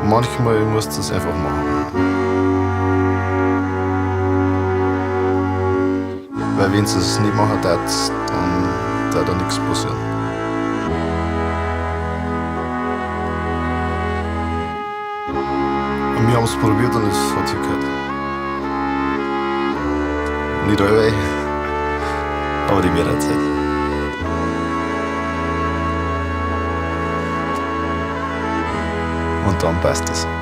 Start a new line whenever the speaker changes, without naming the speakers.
Manchmal musst du es einfach machen. Weil wenn sie es nicht machen tät, dann tät da nichts passieren. Und wir haben es probiert und es hat sich gehört. Nicht alle, aber die Mehrheit. Und dann passt es.